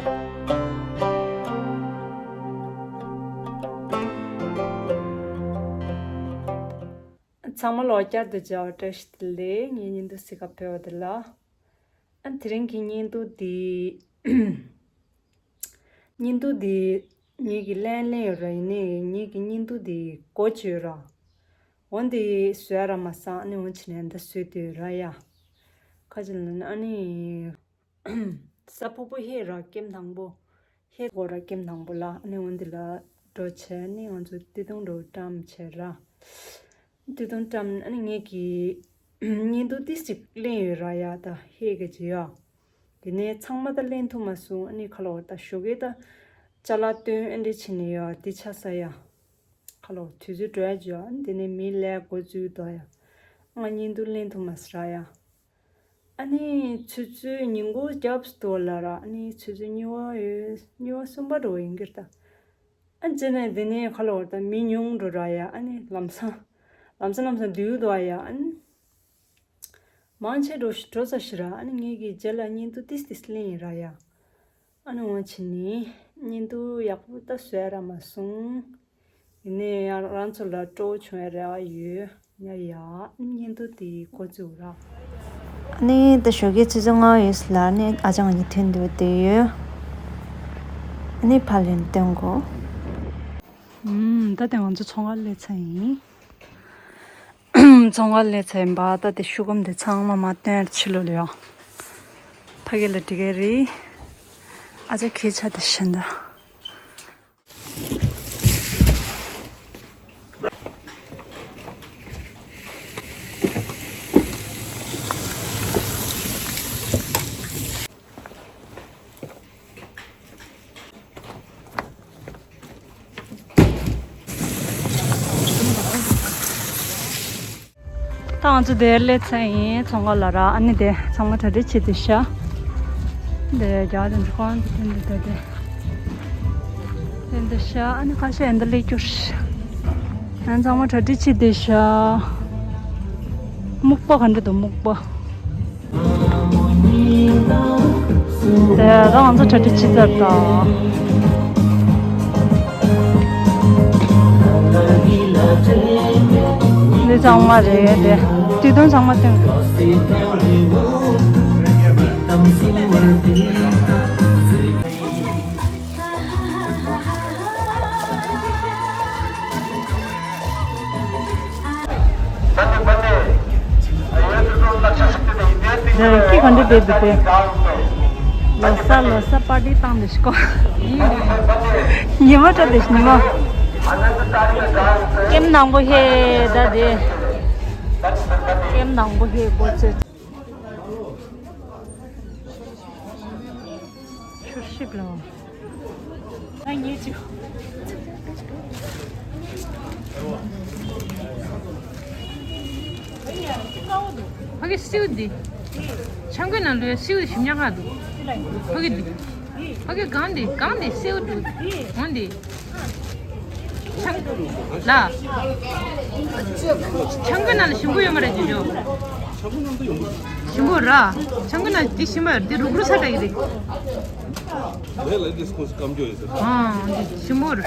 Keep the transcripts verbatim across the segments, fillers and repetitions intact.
ཚང་མ་ལོ་བསྐྱར་དུ་མཇལ་བ་བཀྲ་ཤིས་བདེ་ལེགས། ངའི་བརྙན་ཐུང་གཟིགས་ག་ཕེབས་པ་དེ་ལ། ཨ། དེ་རིང་གི་བརྙན་ཐུང་འདི། བརྙན་ཐུང་འདི་ངེད་ཀྱིས་ལེན་ལེན་ཡོད་ར། ཡིན་ནའི་ངེད་ཀྱི་བརྙན་ཐུང་འདི་སྒོ་ཕྱེ་ཡོད་ར། འོ་འདི་བཟོས་ར་མ་སོང་། ཨ་ནི་འོ་ཕྱིན་ནས་འདི་བཟོས་དུས་ར་ཡ། ཁ་ཅིག་ལ་ཨ་ནི། ས་ཕུག་པོ་ཧེ་ར་ཀེམ་དང་པོ། ཧེ་གོ་ར་ཀེམ་དང་པོ་ལ། ཨ་ནི་འོ་འདི་ལ་འགྲོ་བྱས་ནི་ང་ཚོ་སྟོད་ཐུང་འགྲོ་བཀྲམ་བྱས་ར། སྟོད་ཐུང་བཀྲམ། ཨ་ནི་ངེད་ཀྱི་བརྙན་ཐུང་ཏིས་ཅིག་ལེན་ཡོད་ར་ཡ། ད་ཧེ་ག་ཅི་ཡ། དེ་ནས་ཚང་མ་ད་ལེན་ཐུབ་མ་སོང་། ཨ་ནི་ཁ་ལོ་ད་ཞོགས་ཀས་ད་ཅ་ལག་སྟོན་ཨེ་འདྲ་བྱས་ནས་ཡ། དེ་ཆ་ས་ཡ། ཁ་ལོ་དུས་ཚོད་འགྲོ་ཡ་ཅི་ཡ། ཨ་ནི་དེ་ནས་མི་ལས་འགོ་བཙུགས་དོ་ཡ། ང་བརྙན་ཐུང་ལེན་ཐུབ་མ་སོང་ར་ཡ། ཨ་ནི་ཆུ་ཚོད་ཉིན་གུང་རྒྱབ་སྟོད་ལ་ར། ཨ་ནི་ཆུ་ཚོད་གཉིས་པ་ཡོད། གཉིས་པ་གསུམ་པ་འགྲོ་ཡིན་གྱི་རེད་ད། ཨ་ནི་བྱས་ནས་དེ་ནས་ཁ་ལོ་ད་མི་ཉུང་འགྲོ་ར་ཡ། ཨ་ནི་ལམ་སང་ལམ་སང་ལམ་སང་སྡུག་འདུག་ཡ། ཨ་ནི་མང་ཆེ་འགྲོ་ཤི་འགྲོ་ས་ཤི་ར། ཨ་ནི་ངེད་ཀྱི་རྗེས་ལ་བརྙན་ཐུང་ཏིས་ཏིས་ལེན་ཡིན་ར་ཡ། ཨ་ནི་འོ་ཕྱིན་ནི་བརྙན་ཐུང་ཡག་པོ་ད་བཟོས་ར་མ་སོང་། ཡིན་ནའི་ཡང་རང་ཚོ་ལ་སྤྲོ་བོ་བྱུང་བའི་རེ་བ་ཡོད། ཡ་ཡ། བརྙན་ཐུང་དེ་འགོ་བཙུགས་ར། ཨ་ནི་ད་ཞོགས་ཀས་ཆུ་ཚོད་ལྔ་ཡོད་ལ་ནི་ཨ་ཅག་གཉིས་ཐོན་འདུག་བསྡད་ཡོད། ཨ་ནི་ཕར་ལེན་སྟོན་གོ། ཨུམ། ད་དེ་ང་ཚོ་ཚོང་ཁང་སླེབས་ཚར་ཡིན། ཚོང་ཁང་སླེབས་ཚར་ཡིན་པ། ད་དེ་ཤོག་སྒམ་དེ་ཚང་མ་མར་བཏོན་ཕྱི་ལོགས་ལ་ཡོང་། ཕ་གི་ལ་འགྲིག་གི་རེད། ཨ་ཅག་ཁྱེད་ཆ་དེ་བཞིན་ད། ད་ང་ཚོ་དེར་སླེབས་ཚར་ཡིན། ཚོང་ཁང་ལ་ར། ཨ་ནི་དེ་ཚང་མ་གྲ་སྒྲིག་བྱེད་དེ་ཤག་དེ་རྒྱ་དེ་འདྲ་ཁང་དེ་དེ་འདྲ་དེ་དེ་འདྲ་ཤག་ཨ་ནི་ཁ་ཤས་འདི་སླེབས་རྒྱུ་རེད། ཨ་ནི་ཚང་མ་གྲ་སྒྲིག་བྱེད་དེ་ཤག་སྨུག་པ་ག་འདྲ་འདུག་སྨུག་པ། དེ་ད་ང་ཚོ་གྲ་སྒྲིག་བྱེད་ཚར་ད། འདི་ཚང་མ་རེད་དེ། དུས་སྟོན་ཚང་མ་སྟོན། ཁྱི་ག་འདྲ་བསྡད་འདུག་དེ། ལོ་གསར་ལོ་གསར་པར་ཊི་བཏང་འདུག་ཤི་ཀོ། ཉི་མ་འདྲ་འདུག་ཉི་མ། ཀེམ་ནང་པོ་ཧེ་ད་དེ། ཀེམ་ནང་པོ་ཧེ་ཀོ་ཚོད། ཆུ་ཤིབ་ལོ། ང་ཉེ་ཅིག་ཕ་གི་སེའུ་འདི། ཆང་གོས་ནང་ལུས་སེའུ་ཞིམ་ཉག་ཁ་འདུག་ཕ་གི་འདི། ཕ་གི་གང་འདི་གང་འདི་སེའུ་འདུག་འོ་འདི། ཆང་ལ། ཆང་གོས་ནང་ལ་ཞིམ་པོ་ཡོད་མ་རེད་ཅོ་ཅོ། ཞིམ་པོ་ར། ཆང་གོས་ནང་འདི་ཞིམ་པ་འདི་རུག་རུག་ས་འདྲ་གི་རེད། ལས་ལས་འདི་སྐོར་སྐམ་ཅོ་ཡོད་ཟེར། ཨང་འདི་ཞིམ་པོ་ར།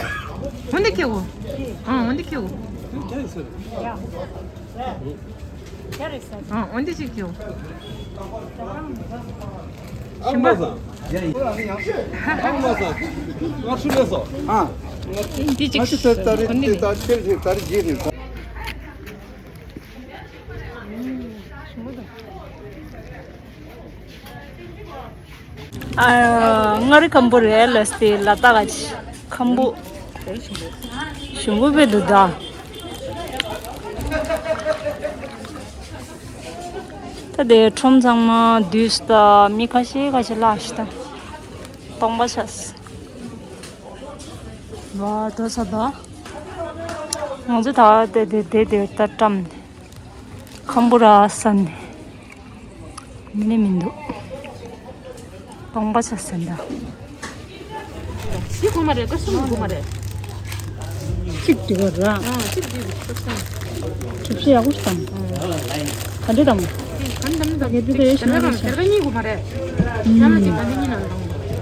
འོ་འདི་ཁྱེར་གོ། ཨང་འོ་འདི་ཁྱེར་གོ། ཨང་འོ་འདི་ཅིག་ཁྱེར་གོ། ཨ་མ་ས། ཨ་མ་ས། ང་ཚོ་ལས་སོ། ཨ། འདི་ཅིག་ང་ཚོ་ད་རེ་འོ་འདི་ད་ཆེར་ཆེར་ད་རེ་རྗེས་རེད། ཨ། མངའ་རིས་ཁམ་བུ་རེད་ལ་སྟེ་ལ་ཏག་ཁམ་བུ། ཞིམ་པོ་དཔེ་འདུག་ད། ད་དེ་ཁྲོམ་ཚང་མ་བསྡུས་སུ་ད་མི་ཁ་ཤས་ཁ་ཤས་ལ་ཤི་ད། སྟོང་པ་ཆགས། བ་དོ་ས་ད། ང་ཚོ་ད་དེ་དེ་དེ་དེ་ད་བཀྲམ་ནས། ཁམ་བུ་ར་ས་ནས། མི་ནི་མི་འདུག་སྟོང་པ་ཆ་ཟིན་ད། བཞི་དགོས་མ་རེད་ཀ་གསུམ་དགོས་མ་རེད། གཅིག་དེ་བར་ར། ཨང་གཅིག་དེ་བར་ཀ་གསུམ། གྲུབ་ཆ་ཡག་པོ་ཞིག་དང་། ག་འདྲ་དང་། ག་འདྲ་དང་། ག་འདྲ་དང་། དེ་ག་འདྲ་གཉིས་དགོས་མ་རེད། ཡང་ན་དེ་ག་འདྲ་གཉིས་ནང་དང་།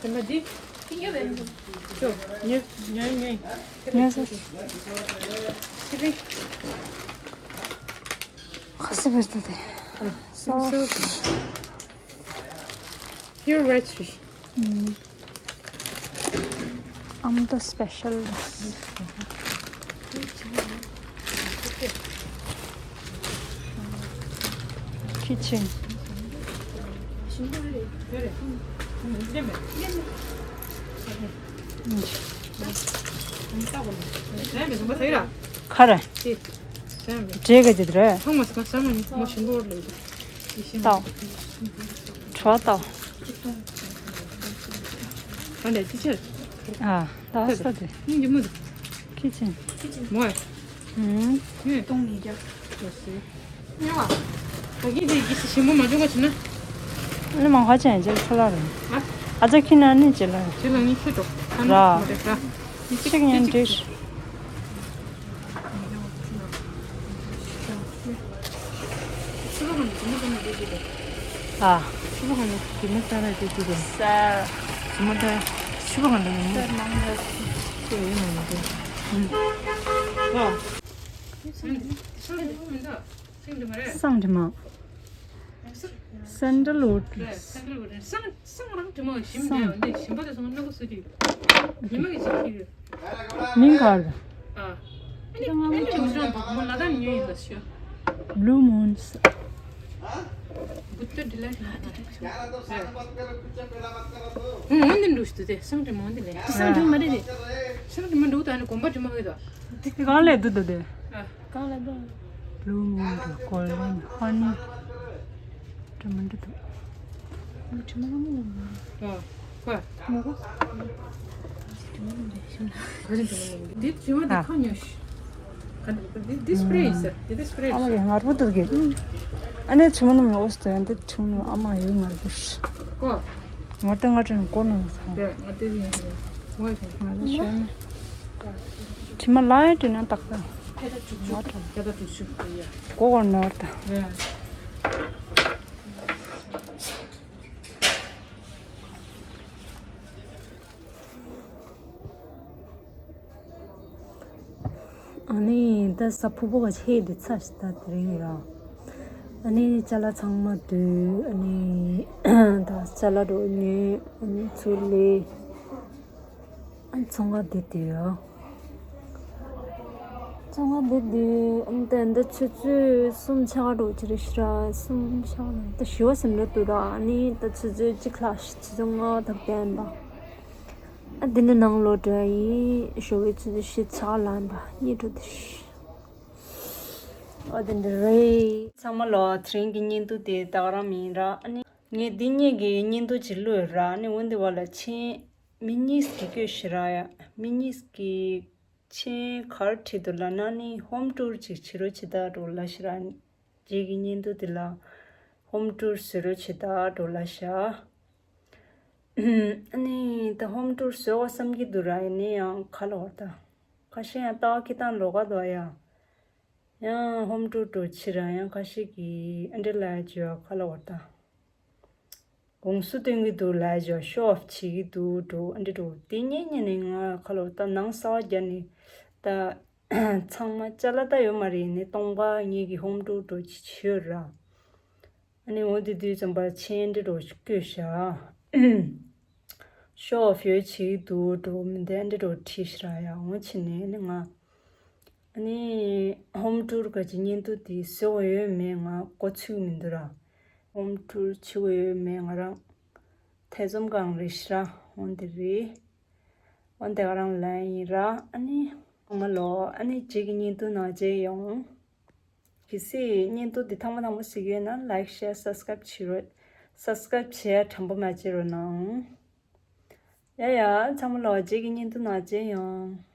དེ་མ་འདི། ཅོ། ཉོས། ཉོས། ཉོས། ཉོས་སོང་། ཆི་ལི། ཁ་སི་བེར་ཏོ་དེ། སོ། Pure red fish. ཨ་མདོ་སི་པེ་ཤལ་རེད། ཁི་ཆེན། ཁ་རེ། འབྲས་ག་ཅིག་རེད། ཏའོ། བྲོ་ཏའོ། ཨ། ད་ས་དེ། ཁི་ཆེན། ཨུམ། ཨ་ནི་མང་ཁ་ཅན་ཅིག་ཁ་ལ་རེད། ཨ་ཙི་ཁི་ན་ནི་ཅི་ལ་རེད། ཅི་ལ་ནི་ཁི་འགྲོ། ར། ཅིག་ཉན་འདྲིས། ཨ། སང་དྲི་མ། སན་ཌལ་ཝུཌ། སང་སང་རང་དྲི་མ་ཞིམ་སང་། དེ་འདི་ཞིམ་པ་དེ་སོང་སྣ་ཁུག་སུ་དུས། ཉི་མ་གི་ཞིག་ཁྱེར། མིང་ག་རེད། ཨ། ཨ་ནི་ཨ་ནི་ཅུང་ཅུང་དུ་མོ་ལ་དང་ཉོས་ཡིན་ལ་ཤོ། Blue Moons. འོན་ཏེ་འདུག་ཞུ་དེ་སང་དྲི་མ་འོན་ཏེ་ལས། སང་དྲི་མ་འདི་ལས། སང་དྲི་མ་འདུག་ད་ནི་གོམ་པ་དྲི་མ་གི་དོ། གང་ལས་འདུག་ད་དེ། ཨ། གང་ལ་དང་། Blue Moon, Golden Honey. དྲི་མ་འདི་དང་། དྲི་མ་གང་མོ་ལ་མོ། ཨ། ཁོ། མོ་གོ། དྲི་མ་འདི་ཤམ་ལ། ག་རེ་དྲི་མ་འདི་དྲི་མ་འདི་ཨ། ཁ་ཉོ་ཤི། ག་འདི་འདི་སི་པེ་རེ་ཡིན་ས། འདི་འདི་སི་པེ་རེ་ཨ་མ་ཡིན་ཡིན་ས། ངར་པོ་འདུག་གི། ཨ་ནི་དྲི་མ་ནི་མོ་ཨོ་སྟེ་འདི་དྲི་མ་ཨ་མ་ཡོད་ངར་པོ་ཤི། ཁོ། ང་ཏི་ང་ཏི་ནི་ཀོ་ནང་ས། དེ་ང་ཏི་ནི་ང་ཏི་ཤི། དྲི་མ་ལ་ཡ་དྲི་ན་ཏག་ཏག་ཁྱེད་ད་ཅུག་ཅུག་ཁྱེད་ད་ཅུག་ཅུག་ཡ། ཀོ་ཀོ་ནོར་ད། རེད། ཨ་ནི་ད་ས་ཕུ་བོ་ཆེ་དེ་ཚ་ཞིག་ད་དེ་རིང་ར། ཨ་ནི་ཅ་ལག་ཚང་མ་བསྡུས། ཨ་ནི་ད་ཅ་ལག་འགྲོ་ཉོས། ཨ་ནི་ཚུར་ལས། ཨ་ནི་ཚོང་ཁང་བསྡད་དེ་ཡོད། ཚོང་ཁང་བསྡད་དེ་ཨ་ནི་ད་འདི་ཆུ་ཚོད་གསུམ་ཆགས་འགྲོ་ཅི་རེད་ཤི་ར། གསུམ་ཆགས་ནས་ད་བཞི་བ་ཟིན་འགྲོ་འདུག་ར། ཨ་ནི་ད་ཆུ་ཚོད་གཅིག་ལྷག་ཤི། ཆུ་ཚོད་ལྔ་དང་བདུན་པ། ཨ་དེ་ནས་ནང་ལོག་འགྲོ་ཡ་ཡིན། ཞོགས་པའི་ཆུ་ཚོད་བཞི་ཆགས་ལ་ཡིན་པ་གཉིད་འགྲོ་དེ་ཤི། ཨ་དེ་འདྲ་རེད། ཚང་མ་ལོ་དེ་རིང་གི་བརྙན་ཐུང་དེ་ད་ག་རང་མིན་ར། ཨ་ནི་ངས་འདི་གཉིས་ཀྱི་བརྙན་ཐུང་ཅིག་བླུགས་ཡོད་ར། ཨ་ནི་འོན་ཏེ་བ་ལ་ཆེན་མི་གཉིས་ཀྱི་སྐྱོད་ཤི་ར་ཡ། མི་གཉིས་ཀྱི་ཆེན་གར་ཁྲིད་དུ་ལ་ན་ནི་ཧོམ་ཊུར་ཅིག་བྱེད་རོགས་བྱེད་ད་འགྲོ་ལ་ཤི་ར། རྗེས་ཀྱི་བརྙན་ཐུང་དེ་ལ་ཧོམ་ཊུར་བཟོ་རོགས་བྱེད་ད་འགྲོ་ལ་ཤ། ཨ་ནི་ད་ཧོམ་ཊུར་བཟོ་བ་བསམ་གྱི་འདུག་ར། ཡིན་ནའི་ཡང་ཁ་ལ་བར་ད། ཁ་ཤས་ཡང་ལྟ་བ་ཁྱི་ཏང་ལོག་ག་འདུག་ཡ། ཡང་ཧོམ་ཊུར་འགྲོ་ཕྱིར་ར་ཡང་ཁ་ཤས་ཀྱིས་ཨ་འདྲེ་ལ་ཡ་བྱོས་ཡ་ཁ་ལ་བར་ད། གོང་སུ་སྟོན་གྱི་འདུག་ལབ་བྱས་ཤོ་ཨོཕ་བྱེད་ཀྱི་འདུག་འགྲོ་ཨ་འདྲ་འགྲོ་དེ་ཉན་ཉན་ནས་ང་ཁ་ལོ་ད་ནང་གསར་པ་རྒྱབ་ནས་ད་ཚང་མ་ཅ་ལག་ད་ཡོད་མ་རེད་ནས་སྟོང་པ་ངེད་ཀྱི་ཧོམ་ཊུར་འགྲོ་ཅི་བྱོས་ར། ཨ་ནི་འོ་དེ་དུས་ཙམ་པ་ཆེན་འདྲ་འགྲོ་བསྐྱོད་བཞག་ཤོ་ཨོཕ་ཡོད་བྱེད་ཀྱི་འདུག་འགྲོ་མི་འདི་ཨ་འདྲ་འགྲོ་བྲིས་ཤི་ར་ཡ་འོ་ཕྱིན་ནས་ནི་ང་ཨ་ནི་ཧོམ་ཊུར་ག་ཅི་བརྙན་ཐུང་དེ་བཟོ་དགོས་ཡོད་མེད་ང་མགོ་ཚོད་མི་འདུག་ར། ཧོམ་ཊུར་བྱེད་དགོས་ཡོད་མེད་ང་རང་ཐེ་ཚོམ་གང་རེད་ཤི་ར་འོ་འདི་རེད། འོ་འདི་ག་རང་ལན་ཡིན་ར་ཨ་ནི་ཚང་མ་ལོ་ཨ་ནི་རྗེས་ཀྱི་བརྙན་ཐུང་ནང་མཇལ་ཡོང་། གལ་སྲིད་བརྙན་ཐུང་འདི་ཐེངས་མ་དང་པོ་གཟིགས་ཡོད་ན་ལའིཀ་ཤེར་སབ་སི་ཀ་རེབ་བྱེད་རོགས། སབ་སི་ཀ་རེབ་བྱེད་ཡ་དྲན་པ་མ་བརྗེད་རོགས་གནང་། ཡ་ཡ་ཚང་མ་ལོ་རྗེས་ཀྱི་བརྙན་ཐུང་ནང་མཇལ་ཡོང་།